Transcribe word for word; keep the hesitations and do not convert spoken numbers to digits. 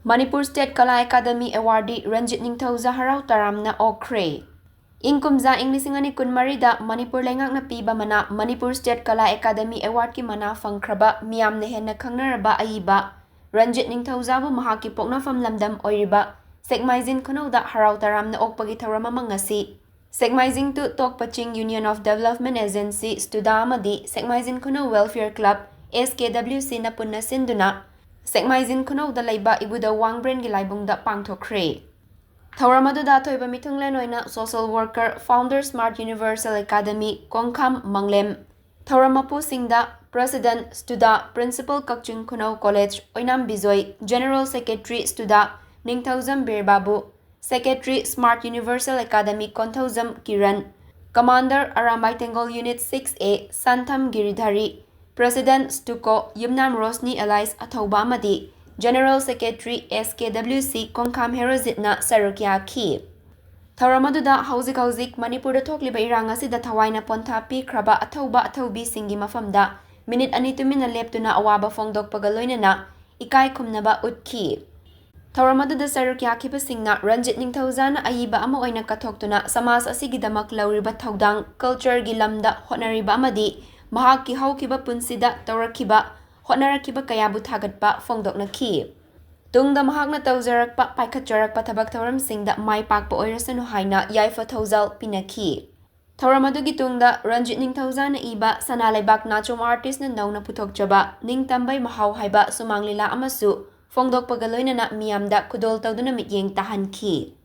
Manipur state ꯀꯂꯥ academy ꯑꯦꯋꯥꯔꯗꯤ Ranjit ꯅꯤꯡꯊꯧꯖꯥ ꯍꯔꯥꯎ ꯇꯔꯥꯝꯅ ꯑꯣꯛꯈ꯭ꯔꯦ꯫ ꯏꯪ ꯀꯨꯝꯖꯥ ꯏꯪ ꯂꯤꯁꯤꯡ ꯑꯅꯤ ꯀꯨꯟꯃꯔꯤꯗ ꯃꯅꯤꯄꯨꯔ ꯂꯩꯉꯥꯛꯅ ꯄꯤꯕ ꯃꯅꯥ ꯃꯅꯤꯄꯨꯔ ꯁ꯭ꯇꯦꯠ ꯀꯂꯥ ꯑꯦꯀꯥꯗꯃꯤ ꯑꯦꯋꯥꯔꯗꯀꯤ ꯃꯅꯥ ꯐꯪꯈ꯭ꯔꯕ, ꯃꯤꯌꯥꯝꯅ ꯍꯦꯟꯅ ꯈꯪꯅꯔꯕ ꯑꯏꯕ ꯔꯟꯖꯤꯠ ꯅꯤꯡꯊꯧꯖꯥꯕꯨ ꯃꯍꯥꯛꯀꯤ ꯄꯣꯛꯅꯐꯝ ꯂꯝꯗꯝ ꯑꯣꯏꯔꯤꯕ ꯁꯦꯛꯃꯥꯏꯖꯤꯟ ꯈꯨꯅꯧꯗ ꯍꯔꯥꯎ ꯇꯔꯥꯝꯅ ꯑꯣꯛꯄꯒꯤ ꯊꯧꯔꯝ ꯑꯃ ꯉꯁꯤ ꯁꯦꯛꯃꯥꯏꯖꯤꯡ ꯇꯨ ꯇꯣꯛꯄ ꯆꯤꯡ Union of Development Agency, ꯁ꯭ꯇꯨꯗꯥ ꯑꯃꯗꯤ ꯁꯦꯛꯃꯥꯏꯖꯤꯟ ꯈꯨꯅꯧ Welfare Club, S K W C ꯅ ꯄꯨꯟꯅ ꯁꯤꯟꯗꯨꯅ ꯁꯦꯛꯃꯥꯏꯖꯤꯟ ꯈꯨꯅꯧꯗ ꯂꯩꯕ ꯏꯕꯨꯙꯧ ꯋꯥꯡꯕ꯭ꯔꯦꯟꯒꯤ ꯂꯥꯏꯕꯨꯡꯗ ꯄꯥꯡꯊꯣꯛꯈ꯭ꯔꯦ꯫ ꯊꯧꯔꯝ ꯑꯗꯨꯗ ꯑꯊꯣꯏꯕ ꯃꯤꯊꯨꯡꯂꯦꯟ ꯑꯣꯏꯅ social worker, founder Smart Universal Academy, ꯀꯣꯡꯈꯥꯝ ꯃꯪꯂꯦꯝ, ꯊꯧꯔꯝ ꯃꯄꯨꯁꯤꯡꯗ President ꯁ꯭ꯇꯨꯗꯥ, Principal Kakching ꯈꯨꯅꯧ College Oinam Bijoy, General Secretary ꯁ꯭ꯇꯨꯗꯥ Ningthoujam ꯕꯤꯔꯕꯥꯕꯨ, Secretary Smart Universal Academy Konthoujam Kiran, Commander Arambai ꯇꯦꯡꯒꯣꯜ Unit six A ꯁꯟꯊꯝ ꯒꯤꯔꯤꯙꯔꯤ, President ꯁ꯭ꯇꯨꯀꯣ Yumnam Roshni alias ꯑꯊꯧꯕ ꯑꯃꯗꯤ General Secretary S K W C ꯀꯣꯡꯈꯥꯝ ꯍꯦꯔꯣꯖꯤꯠꯅ ꯁꯔꯨꯛ ꯌꯥꯈꯤ꯫ ꯊꯧꯔꯝ ꯑꯗꯨꯗ ꯍꯧꯖꯤꯛ ꯍꯧꯖꯤꯛ ꯃꯅꯤꯄꯨꯔꯗ ꯊꯣꯛꯂꯤꯕ ꯏꯔꯥꯡ ꯑꯁꯤꯗ ꯊꯋꯥꯏꯅ ꯄꯣꯟꯊꯥ ꯄꯤꯈ꯭ꯔꯕ ꯑꯊꯧꯕ ꯑꯊꯧꯕꯤꯁꯤꯡꯒꯤ ꯃꯐꯝꯗ ꯃꯤꯅꯤꯠ ꯑꯅꯤ ꯇꯨꯃꯤꯟꯅ ꯂꯦꯞꯇꯨꯅ ꯑꯋꯥꯕ ꯐꯣꯡꯗꯣꯛꯄꯒ ꯂꯣꯏꯅꯅ ꯏꯀꯥꯏ ꯈꯨꯝꯅꯕ ꯎꯠꯈꯤ꯫ ꯊꯧꯔꯝ ꯑꯗꯨꯗ ꯁꯔꯨꯛ ꯌꯥꯈꯤꯕꯁꯤꯡꯅ ꯔꯟꯖꯤꯠ ꯅꯤꯡꯊꯧꯖꯥꯅ ꯑꯏꯕ ꯑꯃ ꯑꯣꯏꯅ ꯀꯠꯊꯣꯛꯇꯨꯅ ꯁꯃꯥꯖ ꯑꯁꯤꯒꯤꯗꯃꯛ ꯂꯧꯔꯤꯕ ꯊꯧꯗꯥꯡ, cultureꯒꯤ ꯂꯝꯗ ꯍꯣꯠꯅꯔꯤꯕ ꯑꯃꯗꯤ ꯃꯍꯥꯛꯀꯤ ꯍꯧꯈꯤꯕ ꯄꯨꯟꯁꯤꯗ ꯇꯧꯔꯛꯈꯤꯕ, ꯍꯣꯠꯅꯔꯛꯈꯤꯕ ꯀꯌꯥꯕꯨ ꯊꯥꯒꯠꯄ ꯐꯣꯡꯗꯣꯛꯅꯈꯤ꯫ ꯇꯨꯡꯗ ꯃꯍꯥꯛꯅ ꯇꯧꯖꯔꯛꯄ, ꯄꯥꯏꯈꯠꯆꯔꯛꯄ ꯊꯕꯛ ꯊꯧꯔꯝꯁꯤꯡꯗ ꯃꯥꯏ ꯄꯥꯛꯄ ꯑꯣꯏꯔꯁꯅꯨ ꯍꯥꯏꯅ ꯌꯥꯏꯐ ꯊꯧꯖꯥꯜ ꯄꯤꯅꯈꯤ꯫ ꯊꯧꯔꯝ ꯑꯗꯨꯒꯤ ꯇꯨꯡꯗ ꯔꯟꯖꯤꯠ ꯅꯤꯡꯊꯧꯖꯥꯅ ꯏꯕ ꯁꯅꯥ ꯂꯩꯕꯥꯛ ꯅꯥꯆꯣꯝ artistꯅ ꯅꯧꯅ ꯄꯨꯊꯣꯛꯆꯕ ꯅꯤꯡꯇꯝꯕꯩ ꯃꯍꯥꯎ ꯍꯥꯏꯕ ꯁꯨꯃꯥꯡ ꯂꯤꯂꯥ ꯑꯃꯁꯨ ꯐꯣꯡꯗꯣꯛꯄꯒ ꯂꯣꯏꯅꯅ ꯃꯤꯌꯥꯝꯗ ꯈꯨꯗꯣꯜ ꯇꯧꯗꯨꯅ ꯃꯤꯠꯌꯦꯡ ꯇꯥꯍꯟꯈꯤ꯫